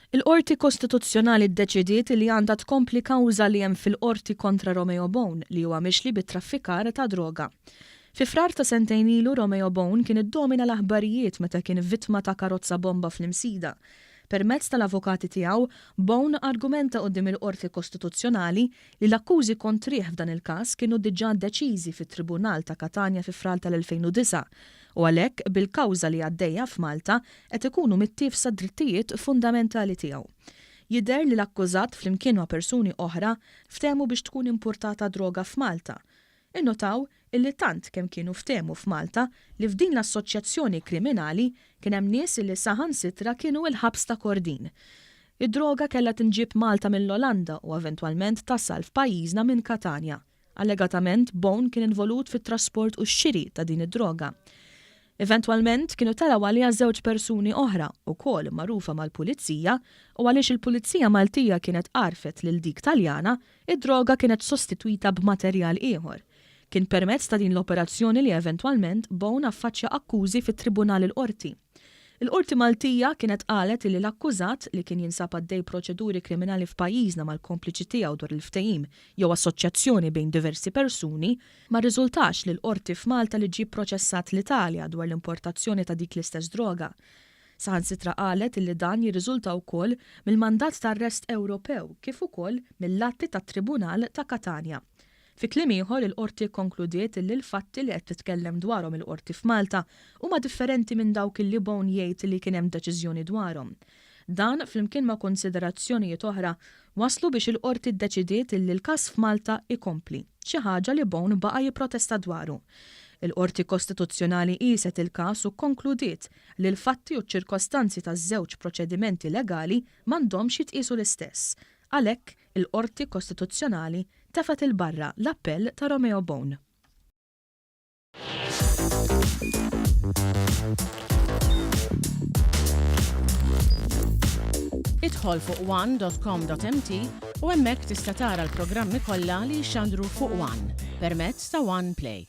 Il-Qorti Kostituzzjonali ddeċidiet li għandha tkompli kawża li hemm fil-Qorti kontra Romeo Bone li huwa mixli bi traffikar ta' droga. Fi Frar ta' sentejn ilu Romeo Bone kien iddomina l-aħbarijiet meta kien vittma ta' karozza bomba fl-Imsida. Permezz tal-avukati tiegħu, Bone argumenta quddiem il-Qorti Kostituzzjonali li l-akkużi kontrih f'dan il-każ kienu diġà deċiżi fit-Tribunal ta' Katanja fi Frar tal-2009 u għalhekk bil-kawża li għaddejja f'Malta qed ikunu mittiefsa d-drittijiet fundamentali tiegħu. Jidher li l-akkużat flimkien ma' persuni oħra ftehmu biex tkun impurtata droga f'Malta. Innotaw illi tant kemm kienu ftehmu f'Malta li f'din l-assoċjazzjoni kriminali kien hemm nies illi saħansitra kienu il-ħabs ta' Kordin. Id-droga kellha tinġieb Malta mill-Olanda u eventwalment tasal f'pajjiżna minn Katanja. Allegatament Bone kien involut fit-trasport u x-xiri ta' din id-droga. Eventwalment kienu telgħu għaliha żewġ persuni oħra, ukoll magħrufa mal-Pulizija, u għaliex il-Pulizija Maltija kienet għarfet lil dik Taljana, id-droga kienet sostitwita b'materjal ieħor. Kien permezz ta' din l-operazzjoni li eventwalment Bone affaċċja akkużi fit-Tribunal il-Qorti. Il-Qorti Maltija kienet qalet illi l-akkużat, li kien jinsab għaddej proċeduri kriminali f'pajjiżna mal-kompliċi tiegħu dwar il-ftehim jew assoċjazzjoni bejn diversi persuni, ma rriżultax lill-Qorti f'Malta li ġie pproċessat l-Italja dwar l-importazzjoni ta' dik l-istess droga. Saħansitra qalet illi dan jirriżulta wkoll mill-mandat ta' arrest Ewropew kif ukoll mill-atti tat-Tribunal ta' Katanja. Fi kliem ieħor, il-Qorti kkonkludiet illi l-fatti li qed titkellem dwarhom il-Qorti f'Malta huma differenti minn dawk illi Bone jgħid li kien hemm deċiżjoni dwarhom. Dan, flimkien ma' konsiderazzjonijiet oħra, wasslu biex il-Qorti ddeċidiet illi l-każ f'Malta jkompli, xi ħaġa li Bone baqa' jipprotesta dwaru. Il-Qorti Kostituzzjonali qieset il-każ u kkonkludiet li l-fatti u ċ-ċirkostanzi taż-żewġ proċedimenti legali m'għandhomx jitqiesu l-istess. Għalhekk, il-Qorti Kostituzzjonali tefgħet 'il barra l-appell ta' Romeo Bone. Idħol fuq one dot com dot mt u hemmhekk tista' tara l-programmi kollha li jixxandru fuq one permezz ta' One Play.